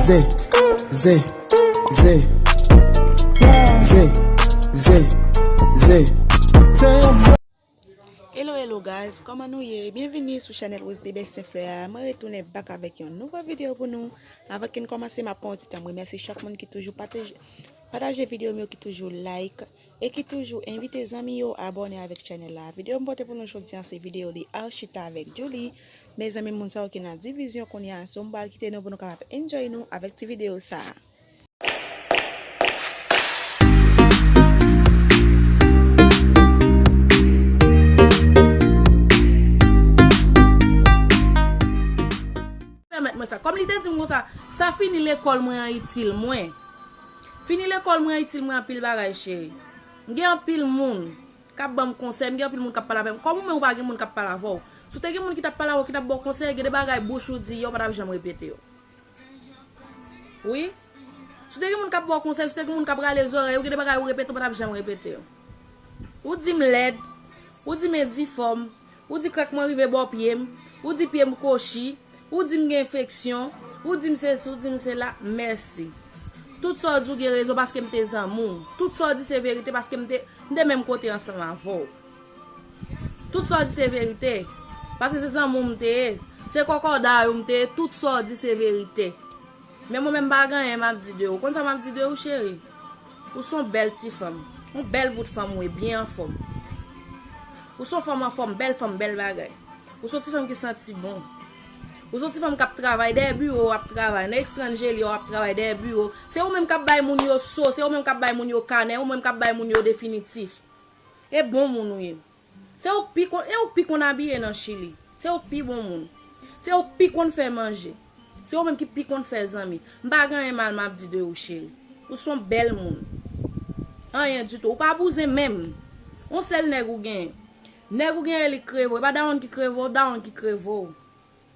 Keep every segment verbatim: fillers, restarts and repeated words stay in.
Zé, zé, zé. Zé, zé, zé. Hello, hello guys, kòman nou ye? Byenvini sou chanèl Rose de Bèl Senflè a. Mwen retounen back avèk yon nouvo videyo pou nou. Avan ke n kòmanse, m ap pran yon ti tan, m remèsye chak moun ki toujou pataje, pataje videyo m yo, ki toujou like, e ki toujou envite zanmi yo abòne avèk chanèl la. Videyo m pote pou nou jodi a se videyo de Archita avèk Julie. Mezanmi, moun sa yo ki nan divizyon kounye a, so m pral kite nou pou nou kapab enjoy nou avèk ti videyo sa a. Pèmèt mwen sa. Kòm li te di m konsa, sa fini lekòl mwen an itil mwen. Fini lekòl mwen an itil mwen anpil bagay, cheri. M gen anpil moun k ap ban m konsèy, m gen anpil moun k ap pale avè m. Kòm ou menm ou pa gen moun k ap pale avè w. Si w te gen moun ki t ap pale avè w, ki t ap ba w konsèy, gen de bagay bouch ou di, yo pa t ap janm repete yo. Wi. Si w te gen moun k ap ba w konsèy, si w te gen moun k ap rale zòrèy ou, gen de bagay ou repete, ou pa t ap janm repete yo. Ou di m lèd, ou di m endifòm, ou di krèk mwen rive bò pye m, ou di pye m kwochi, ou di m gen enfeksyon, ou di m sesi, ou di m sela, mèsi. Tout sa w di w gen rezon paske m te zanmi w. Tout sa w di se verite paske m te, m te menm kote ansanm avè w. Tout sa w di se verite. Paske se zanmi w m te ye. Se kòkòday ou m te ye. Tout sa w di se verite. Men mwen menm m pa gen anyen m ap di de ou. Konn sa m ap di de ou, cheri? Ou se yon bèl ti fanm. Yon bèl bout fanm ou ye, byen anfòm. Ou se yon fanm anfòm, bèl fanm, bèl bagay. Ou se yon ti fanm ki santi bon. Ou se yon ti fanm k ap travay dèyè biwo, w ap travay nan Extrangeli, w ap travay dèyè biwo. Se ou menm k ap bay moun yo so, se ou menm k ap bay moun yo kanè, ou menm k ap bay moun yo definitif. E bon moun ou ye. Se ou pi konn, e ou pi konn abiye nan Chili. Se ou pi bon moun. Se ou pi konn fè manje. Se ou menm ki pi konn fè zanmi. M pa gen anyen mal m ap di de ou, cheri. Ou se yon bèl moun. Anyen ditou. Ou pa bouzen menm. Yon sèl nèg ou genyen. Nèg ou genyen li k kreve w. E pa dawonn ki kreve w, dawonn ki kreve w.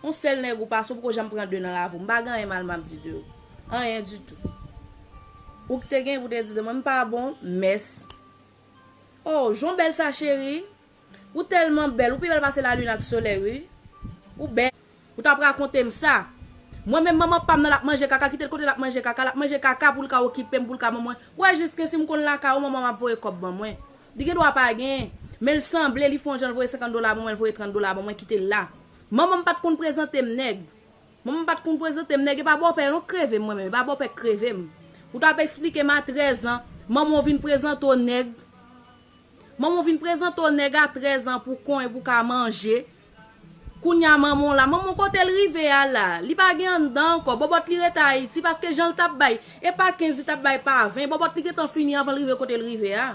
Yon sèl nèg ou pase, ou poko janm pran de nan lavi w. M pa gen anyen mal m ap di de ou. Anyen ditou. Ou k te gen pou te di de mwen, m pa bon, mès. Oh, jan w bèl sa, cheri. Ou tèlman bèl, ou pi bèl pase lalin ak solèy, wi. Ou bèl. Ou t ap rakonte m sa. Mwen menm, manman pa m nan l ap manje kaka, kite l kote l ap manje kaka, l ap manje kaka pou l ka okipe m, pou l ka ban mwen. Ou wè jiskensi m konn lakay ou, manman m ap voye kòb ban mwen. Li gen dwa pa genyen, men l sanble, li fè yon jan l voye senkant dola ban mwen, l voye trant dola ban mwen, kite l la. Manman m pa t konn prezante m nèg. Manman m pa t konn prezante m nèg, e pa bòpè non k kreve m mwen menm, e pa bòpè k kreve m. Ou t ap eksplike m a trèz an, manman w vin prezante w nèg. Manman w vin prezante w nèg a trèz an pou konyen pou ka manje. Kounye a manman w la, manman w kote l rive a la, li pa gen anndan ankò, bòbòt li rete Ayiti, paske jan l t ap bay, e pa kenz li t ap bay pa ven, bòbòt li gentan fini anvan l rive kote l rive a.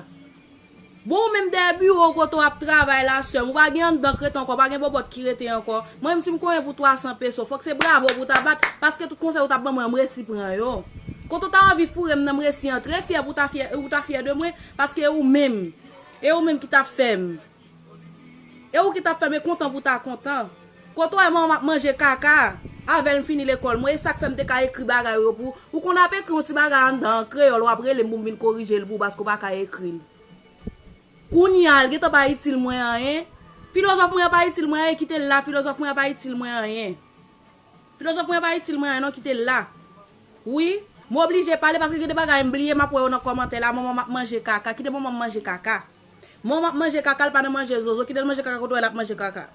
Bon, ou menm dèyè biwo kote w ap travay la, sè m, ou pa gen anndan k rete ankò, pa gen bòbòt ki rete ankò. Mwen menm si m konyen pou twa san peso, fòk se bravo pou w ta bat, paske tout konsèy ou t ap ban mwen an, m resi pran yo. Kote w ta anvi foure m nan, m resi antre, fyè pou w ta fyè, ou ta fyè de mwen, paske e ou menm, e ou menm ki t ap fè m. E ou ki t ap fè m, e kontan pou w ta kontan. Kote w wè manman m ap manje kaka, avè l m fini lekòl mwen, e sa k fè m te ka ekri bagay yo pou ou. Ou konn ap ekri yon ti bagay anndan an kreyòl, w ap rele m pou m vin korije l pou ou, paske w pa ka ekri l. Kounye a, l gentan pa itil mwen anyen. Filozòf mwen an pa itil mwen anyen, kite l la, filozòf mwen an pa itil mwen anyen. Filozòf mwen an pa itil mwen anyen non, kite l la. Wi, m oblije pale paske gen de bagay m bliye, m ap wè yo nan kòmantè la, manman m ap manje kaka, kite manman m manje kaka. Manman m ap manje kaka, l pa nan manje zozo, kite l manje kaka kote w wè l ap manje kaka.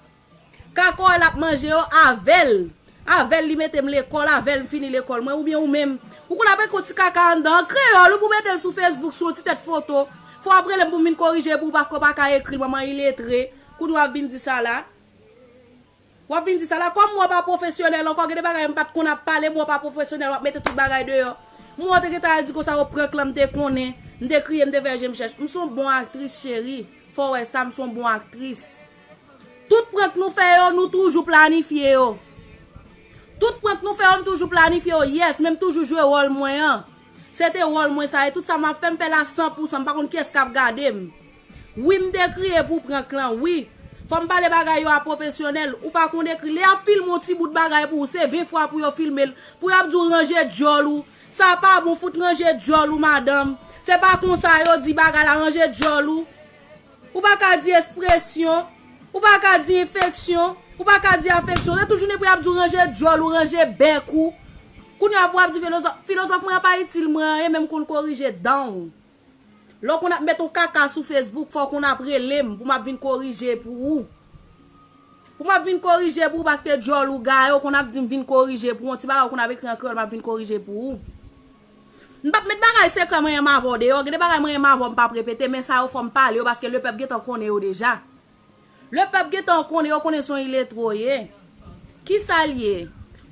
Kaka w wè l ap manje yo avè l. Avè l li mete m lekòl, avè l m fini lekòl mwen, oubyen ou menm. Ou konn ap ekri yon ti kaka anndan an kreyòl, ou pou mete l sou Facebook sou yon ti tèt foto. Fò w ap rele m pou m vin korije pou ou paske w pa ka ekri l, manman iletre. Kounye w ap vin di sa la. W ap vin di sa la, kòm m wè w pa pwofesyonèl ankò, gen de bagay m pa t konn ap pale, m wè w pa pwofesyonèl, w ap mete tout bagay deyò. M wè w te gentan al di konsa, o prank lan m te konnen, m te kriye, m te fè je m chèch. M se yon bon aktris, cheri. Fò w wè sa, m se yon bon aktris. Tout prank nou fè yo, nou toujou planifye yo. Tout prank nou fè yo, nou toujou planifye yo, yes, men m toujou jwe wòl mwen an. Se te wòl mwen sa, e tout sa m ap fè, m fè l a san pou san, m pa konn kiyès k ap gade m. Wi, m te kriye pou prank lan, wi. Fò m pale bagay yo a pwofesyonèl, ou pa konn ekri. Lè y ap filme yon ti bout bagay pou ou, se ven fwa pou yo filme l, pou y ap di w ranje djòl ou. Sa pa bon, fout ranje djòl ou, madanm. Se pa konsa yo di bagay la, ranje djòl ou. Ou pa ka di espresyon, ou pa ka di enfeksyon, ou pa ka di afeksyon. Se tout jounen pou y ap di w ranje djòl ou, ranje bèk ou. Kounye a pou w ap di filozòf, filozòf mwen an pa itil mwen anyen, men m konn korije dan w. Lè w konn ap met yon kaka sou Facebook, fò w konn ap rele m pou m ap vin korije pou ou. Pou m ap vin korije pou ou paske djòl ou gaye, w konn ap di m vin korije pou ou. Yon ti bagay w konn ap ekri an kreyòl, m ap vin korije pou ou. M p ap met bagay sekrè mwen menm avè w deyò. Gen de bagay mwen menm avè w m p ap repete, men sa yo fò m pale yo paske lepèp gentan konnen yo deja. Lepèp gentan konnen, yo konnen se yon iletwo w ye. Kisa l ye?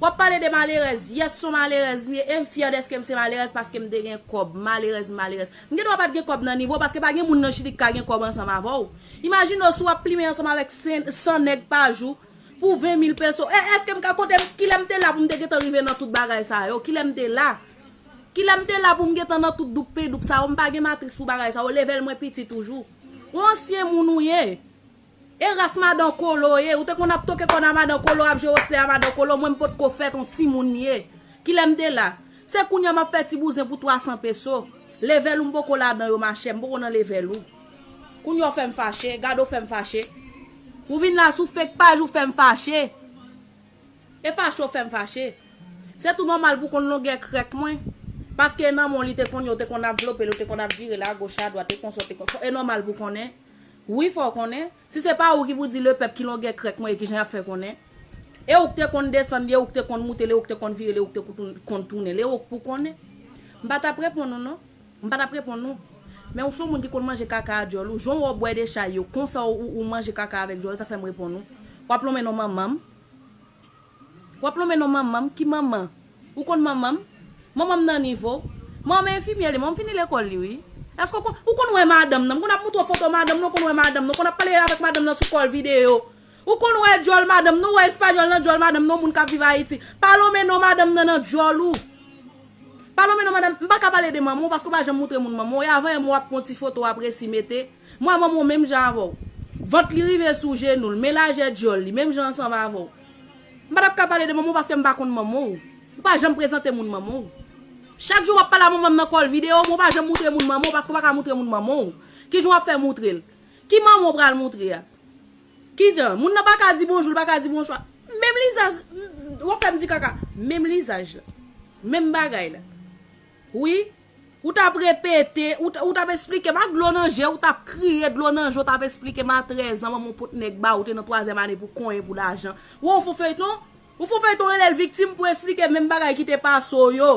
W ap pale de malerèz. Yès, se yon malerèz m ye, e m fyè dèske m se malerèz paske m te gen kòb. Malerèz, malerèz. M gen dwa pa t gen kòb nan nivo w paske pa gen moun nan Chili k ka gen kòb ansanm avè w. Imajine w si w ap plimen ansanm avèk sen, san nèg pa jou pou ven mil peso. E èske m ka konte kilè m te la pou m te gentan rive nan tout bagay sa yo? Kilè m te la? Kilè m te la pou m gentan nan tout doup pen doup sa yo? M pa gen matris pou bagay sa yo. Level mwen piti toujou. Ou ansyen moun ou ye. E ras madan Kolo ye. Ou te konn ap toke kòn a madan Kolo, ap jwe wòslè a madan Kolo. Mwen m potko fèt, yon timoun m ye. Kilè m te la? Se kounye a m ap fè ti bouzen pou twa san peso. Level ou m poko ladan yo, machè. M poko nan level ou. Kounye a w fè m fache. Gade w fè m fache. Ou vin la sou fake paj ou fè m fache. E fache w fè m fache. Se tou nòmal pou w konn longè krèk mwen. Paske nan men w li te konn ye, w te konn ap vlope l, w te konn ap vire l agoch adwat, e konsa w te konn. E nòmal pou w konnen. Wi, fò w konnen. Si se pa ou ki pou di lepèp ki longè krèk mwen ye, kijan y ap fè konnen? E ou k te konn desann li, e ou k te konn moute l, e ou k te konn vire l, e ou k te konn toun-, konn tounen l, e ou k pou konnen. M pa t ap reponn ou non. M pa t ap reponn ou. Men ou se yon moun ki konn manje kaka a djòl ou. Jan w bwè de chay yo, konsa ou, ou, ou manje kaka avèk djòl, sa fè m reponn ou. W ap lonmen non manman m. W ap lonmen non manman m. Ki manman? Ou konn manman m? Manman m nan nivo. Manman enfimyè li, manman m fini lekòl li, wi. Èske ou konn, ou konn wè madanm nan? M konn ap moutre w foto madanm nan, ou konn wè madanm nan, ou konn ap pale avèk madanm nan sou kòl videyo. Ou konn wè djòl madanm nan, ou wè espanyòl nan djòl madanm nan, moun k ap viv Ayiti. Pa lonmen non madanm nan nan djòl ou. Pa lonmen non madanm, m pa ka pale de manman w paske w pa janm moutre moun manman w. E avan yè m wè w ap pran ti foto w ap resi mete. M wè manman w menm jan avè w. Vant li rive sou jenou l, men lajè djòl li, menm jan ansanm avè w. M pa t ap ka pale de manman w paske m pa konn manman w. Ou pa janm prezante moun manman w. Chak jou w ap pale a manman m nan kòl videyo, men w pa janm moutre moun manman w paske w pa ka moutre moun manman w. Kijan w ap fè moutre l? Ki manman w pral moutre a? Kijan? Moun nan pa ka di bonjou, l pa ka di bonswa. Menm lizaj, w ap fè m di kaka. Menm lizaj la. Menm bagay la. Wi. Ou t ap repete, ou t, ou t ap esplike m ak dlo nan je, ou t ap kriye dlo nan je, ou t ap esplike m a trèz an, manman w pot nèg ba ou, te nan twazyèm ane pou konyen pou lajan. Ou, ou fè feyton, ou fè feyton rele l viktim pou esplike menm bagay ki te pase w yo.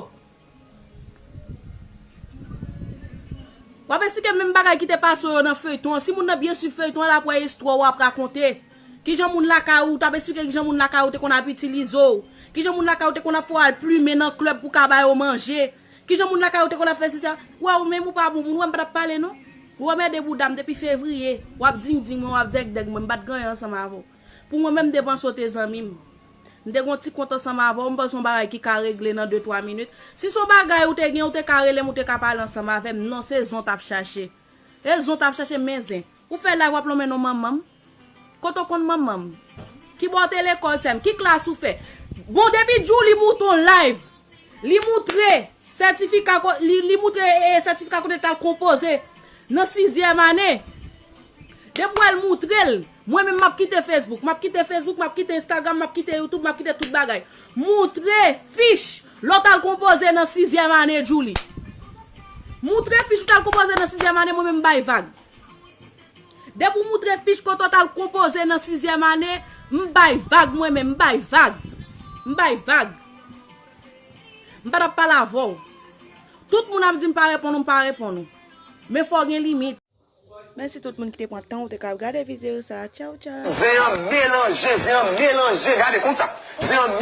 W ap esplike menm bagay ki te pase w yo nan feyton an. Si moun nan byen swiv feyton an, l ap wè istwa w ap rakonte. Kijan moun lakay ou, w t ap esplike kijan moun lakay ou te konn ap itilize w. Kijan moun lakay ou te konn ap fè w al plimen nan klèb pou w ka ba yo manje. Kijan moun lakay ou te konn ap fè sesi a? Ou wè ou menm ou pa bon moun, ou wè m pa t ap pale non. Ou anmède bouda m depi fevriye. W ap dingding mwen, w ap dègdèg mwen, m pa t gen anyen ansanm avè w. Pou mwen menm, m te panse w te zanmi m. M te gen yon ti kont ansanm avè w, m panse yon bagay ki ka regle nan de twa minit. Si se yon bagay ou te gen, ou te ka rele m, ou te ka pale ansanm avè m. Non, se zon w t ap chache. E zon w t ap chache, men zen. Ou fè live, w ap lonmen non manman m. Kote w konn manman m? Ki bò w te lekòl, sè m? Ki klas ou fè? Bon, depi Djouly mouton live, li moutre sètifika ko-, li, li moutre, e, sètifika kote l t al konpoze nan sizyèm ane. Depi w wè l moutre l, mwen menm m ap kite Facebook, m ap kite Facebook, m ap kite Instagram, m ap kite YouTube, m ap kite tout bagay. Moutre fich lè w t al konpoze nan sizyèm ane, Djouly. Moutre fich ou t al konpoze nan sizyèm ane, mwen menm m bay vag. Depi w moutre fich kote w t al konpoze nan sizyèm ane, m bay vag mwen menm, m bay vag. M bay vag. M pa t ap pale avè w. Tout moun ap di m pa reponn ou, m pa reponn ou. Men fò w gen limit. Mèsi tout moun ki te pran tan ou te ka ap gade videyo sa a. Tchaw, tchaw. Zen an melanje, zen an melanje. Gade konsa. Zen an